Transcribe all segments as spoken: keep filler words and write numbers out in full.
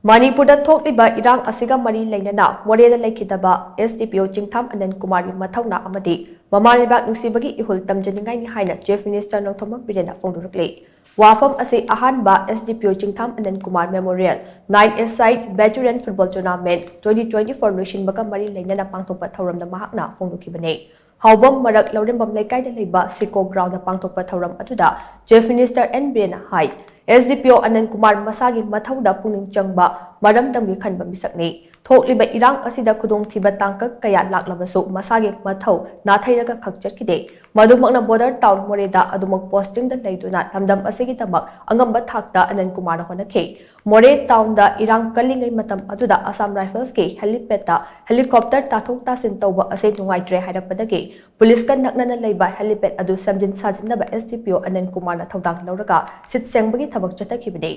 ꯃꯅꯤꯄꯨꯔꯗ ꯊꯣꯛꯂꯤꯕ ꯏꯔꯥꯡ ꯑꯁꯤꯒ ꯃꯔꯤ ꯂꯩꯅꯅ ꯃꯣꯔꯦꯗ ꯂꯩꯈꯤꯗꯕ S D P O ꯆꯤꯡꯊꯥꯝ ꯑꯅꯟ ꯀꯨꯃꯥꯔꯒꯤ ꯃꯊꯧꯅꯥ ꯑꯃꯗꯤ ꯃꯃꯥ ꯂꯩꯕꯥꯛ ꯅꯨꯡꯁꯤꯕꯒꯤ ꯏꯍꯨꯜ ꯇꯝꯖꯅꯤꯡꯉꯥꯏꯅꯤ ꯍꯥꯏꯅ Chief Minister ꯅꯣꯡꯊꯣꯝꯕꯝ ꯕꯤꯔꯦꯟꯅ ꯐꯣꯡꯗꯣꯔꯛꯂꯤ꯫ ꯋꯥꯐꯝ ꯑꯁꯤ ꯑꯍꯥꯟꯕ S D P O ꯆꯤꯡꯊꯥꯝ ꯑꯅꯟ Kumar Memorial nine A-side Veteran Football Tournament twenty twenty-four ꯂꯣꯏꯁꯤꯟꯕꯒ ꯃꯔꯤ ꯂꯩꯅꯅ ꯄꯥꯡꯊꯣꯛꯄ ꯊꯧꯔꯝꯗ ꯃꯍꯥꯛꯅ ꯐꯣꯡꯗꯣꯛꯈꯤꯕꯅꯤ꯫ ꯍꯥꯎꯕꯝ ꯃꯔꯛ ꯂꯧꯔꯦꯝꯕꯝ ꯂꯩꯀꯥꯏꯗ ꯂꯩꯕ ꯁꯤꯀꯣ ground ꯄꯥꯡꯊꯣꯛꯄ ꯊꯧꯔꯝ ꯑꯗꯨꯗ Chief Minister N ꯕꯤꯔꯦꯟꯅ ꯍꯥꯏ, S D P O ꯑꯅꯟ Kumar ꯃꯁꯥꯒꯤ ꯃꯊꯧꯗ ꯄꯨꯛꯅꯤꯡ ꯆꯪꯕ, ꯃꯔꯝꯗꯝꯒꯤ ꯈꯟꯕ ꯃꯤꯁꯛꯅꯤ꯫ ꯊꯣꯛꯂꯤꯕ ꯏꯔꯥꯡ ꯑꯁꯤꯗ ꯈꯨꯗꯣꯡꯊꯤꯕ ꯇꯥꯡꯀꯛ ꯀꯌꯥ ꯂꯥꯛꯂꯕꯁꯨ ꯃꯁꯥꯒꯤ ꯃꯊꯧ ꯅꯥꯊꯩꯔꯒ ꯈꯛ ꯆꯠꯈꯤꯗꯦ꯫ ꯃꯗꯨꯃꯛꯅ border town ꯃꯣꯔꯦꯗ ꯑꯗꯨꯃꯛ posting ꯗ ꯂꯩꯗꯨꯅ ꯂꯝꯗꯝ ꯑꯁꯤꯒꯤꯗꯃꯛ ꯑꯉꯝꯕ ꯊꯥꯛꯇ ꯑꯅꯟ ꯀꯨꯃꯥꯔꯅ ꯍꯣꯠꯅꯈꯤ꯫ ꯃꯣꯔꯦ town ꯗ ꯏꯔꯥꯡ ꯀꯜꯂꯤꯉꯩ ꯃꯇꯝ ꯑꯗꯨꯗ Assam Rifles ꯀꯤ helipad ꯇ helicopter ꯇꯥꯊꯣꯛ ꯇꯥꯁꯤꯟ ꯇꯧꯕ ꯑꯁꯤ ꯅꯨꯡꯉꯥꯏꯇ꯭ꯔꯦ ꯍꯥꯏꯔꯛꯄꯗꯒꯤ police ꯀ ꯅꯛꯅꯅ ꯂꯩꯕ helipad ꯑꯗꯨ ꯁꯦꯝꯖꯤꯟ ꯁꯥꯖꯤꯟꯅꯕ S D P O ꯑꯅꯟ ꯀꯨꯃꯥꯔꯅ ꯊꯧꯗꯥꯡ ꯂꯧꯔꯒ ꯁꯤꯠ ꯁꯦꯡꯕꯒꯤ ꯊꯕꯛ ꯆꯠꯊꯈꯤꯕꯅꯤ꯫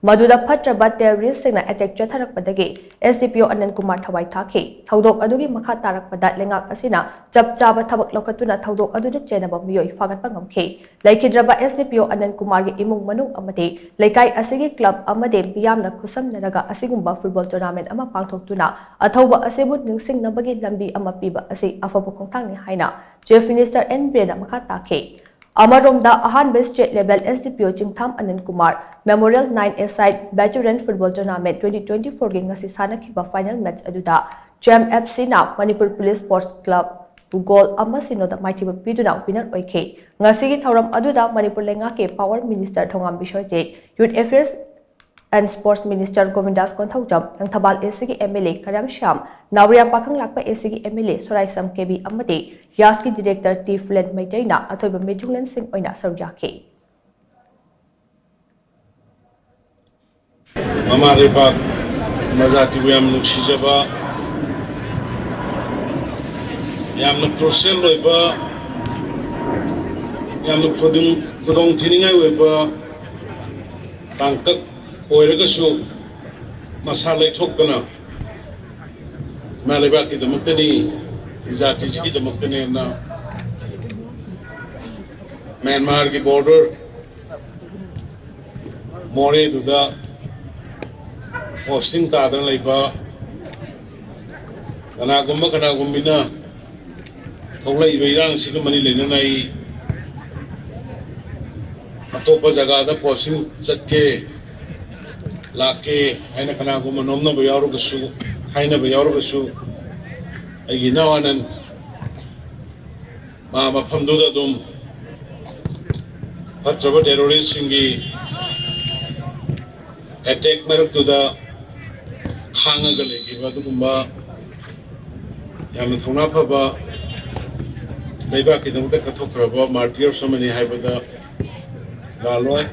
ꯃꯗꯨꯗ ꯐꯠꯇ꯭ꯔꯕ terrorist ꯁꯤꯡꯅ attack ꯆꯠꯊꯔꯛꯄꯗꯒꯤ S D P O ꯑꯅꯟ Kumar ꯊꯋꯥꯏ ꯊꯥꯈꯤ꯫ ꯊꯧꯗꯣꯛ ꯑꯗꯨꯒꯤ ꯃꯈꯥ ꯇꯥꯔꯛꯄꯗ ꯂꯩꯉꯥꯛ ꯑꯁꯤꯅ ꯆꯞ ꯆꯥꯕ ꯊꯕꯛ ꯂꯧꯈꯠꯇꯨꯅ ꯊꯧꯗꯣꯛ ꯑꯗꯨꯗ ꯆꯦꯟꯅꯕ ꯃꯤꯑꯣꯏ ꯐꯥꯒꯠꯄ ꯉꯝꯈꯤ꯫ ꯂꯩꯈꯤꯗ꯭ꯔꯕ S D P O ꯑꯅꯟ ꯀꯨꯃꯥꯔꯒꯤ ꯏꯃꯨꯡ ꯃꯅꯨꯡ ꯑꯃꯗꯤ ꯂꯩꯀꯥꯏ ꯑꯁꯤꯒꯤ club ꯑꯃꯗꯤ ꯃꯤꯌꯥꯝꯅ ꯈꯨꯠꯁꯝꯅꯔꯒ ꯑꯁꯤꯒꯨꯝꯕ football tournament ꯑꯃ ꯄꯥꯡꯊꯣꯛꯇꯨꯅ ꯑꯊꯧꯕ ꯑꯁꯤꯕꯨ ꯅꯤꯡꯁꯤꯡꯅꯕꯒꯤ ꯂꯝꯕꯤ ꯑꯃ ꯄꯤꯕ ꯑꯁꯤ ꯑꯐꯕ ꯈꯣꯡꯊꯥꯡꯅꯤ ꯍꯥꯏꯅ Chief Minister N ꯕꯤꯔꯦꯟꯅ ꯃꯈꯥ ꯇꯥꯈꯤ꯫ ꯑꯃꯔꯣꯝꯗ, ꯑꯍꯥꯟꯕ state level S D P O ꯆꯤꯡꯊꯥꯝ ꯑꯅꯟ Kumar Memorial nine A-side Veteran Football Tournament twenty twenty-four ꯒꯤ ꯉꯁꯤ ꯁꯥꯟꯅꯈꯤꯕ final match ꯑꯗꯨꯗ Champ F C ꯅ Manipur Police Sports Club ꯕꯨ goal ꯑꯃ ꯁꯤꯅꯣꯗ ꯃꯥꯏꯊꯤꯕ ꯄꯤꯗꯨꯅ winner ꯑꯣꯏꯈꯤ꯫ ꯉꯁꯤꯒꯤ ꯊꯧꯔꯝ ꯑꯗꯨꯗ ꯃꯅꯤꯄꯨꯔ ꯂꯩꯉꯥꯛꯀꯤ Power Minister Thongam Biswajit, Youth Affairs and Sports Minister ꯒꯣꯕꯤꯟꯗꯥꯁ Konthoujam, Langthabal A C ꯒꯤ M L A ꯀꯔꯝ ꯁ꯭ꯌꯥꯝ, ꯅꯥꯎꯔꯤꯌꯥ ꯄꯥꯈꯪꯂꯥꯛꯄ A C ꯒꯤ M L A ꯁꯣꯔꯥꯏꯁꯝ ꯀꯦꯕꯤ ꯑꯃꯗꯤ ꯌꯥꯁꯀꯤ director ꯇꯤ ꯐꯨꯂꯦꯟ ꯃꯩꯇꯩꯅ ꯑꯊꯣꯏꯕ ꯃꯤꯊꯨꯡꯂꯦꯟꯁꯤꯡ ꯑꯣꯏꯅ ꯁꯔꯨꯛ ꯌꯥꯈꯤ꯫ ꯃꯃꯥ ꯂꯩꯕꯥꯛ ꯃꯖꯥꯇꯤꯕꯨ ꯌꯥꯝ ꯅꯨꯡꯁꯤꯖꯕ, ꯌꯥꯝꯅ crucial ꯑꯣꯏꯕ, ꯌꯥꯝꯅ ꯈꯨꯗꯣꯡ-, ꯈꯨꯗꯣꯡ ꯊꯤꯅꯤꯡꯉꯥꯏ ꯑꯣꯏꯕ ꯇꯥꯡꯀꯛ ꯑꯣꯏꯔꯒꯁꯨ ꯃꯁꯥ ꯂꯩꯊꯣꯛꯇꯅ ꯏꯃꯥ ꯂꯩꯕꯥꯛꯀꯤꯗꯃꯛꯇꯅꯤ, ꯖꯥꯇꯤꯁꯤꯒꯤꯗꯃꯛꯇꯅꯦꯅ ꯃ꯭ꯌꯥꯟꯃꯥꯔꯒꯤ border ꯃꯣꯔꯦꯗꯨꯗ ꯄꯣꯁꯇꯤꯡ ꯇꯥꯗꯅ ꯂꯩꯕ ꯀꯅꯥꯒꯨꯝꯕ ꯀꯅꯥꯒꯨꯝꯕꯤꯅ ꯊꯣꯛꯂꯛꯏꯕ ꯏꯔꯥꯡꯁꯤꯒ ꯃꯔꯤ ꯂꯩꯅꯅ ꯑꯩ ꯑꯇꯣꯞꯄ ꯖꯒꯥꯗ ꯄꯣꯁꯇꯤꯡ ꯆꯠꯀꯦ, ꯂꯥꯛꯀꯦ ꯍꯥꯏꯅ ꯀꯅꯥꯒꯨꯝꯕ ꯅꯣꯝꯅꯕ ꯌꯥꯎꯔꯒꯁꯨ, ꯍꯥꯏꯅꯕ ꯌꯥꯎꯔꯒꯁꯨ, ꯑꯩꯒꯤ ꯏꯅꯥꯎ ꯑꯅꯟ ꯃꯥ ꯃꯐꯝꯗꯨꯗ ꯑꯗꯨꯝ ꯐꯠꯇ꯭ꯔꯕ ꯇꯦꯔꯣꯔꯤꯁꯁꯤꯡꯒꯤ ꯑꯦꯇꯦꯛ ꯃꯔꯛꯇꯨꯗ ꯈꯥꯡꯉꯒ ꯂꯩꯈꯤꯕ ꯑꯗꯨꯒꯨꯝꯕ ꯌꯥꯝꯅ ꯊꯧꯅꯥ ꯐꯕ, ꯂꯩꯕꯥꯛꯀꯤꯗꯃꯛꯇ ꯀꯠꯊꯣꯛꯈ꯭ꯔꯕ ꯃꯥꯔꯇꯤꯌꯔꯁ ꯑꯃꯅꯤ ꯍꯥꯏꯕꯗ ꯂꯥꯜꯂꯣꯏ꯫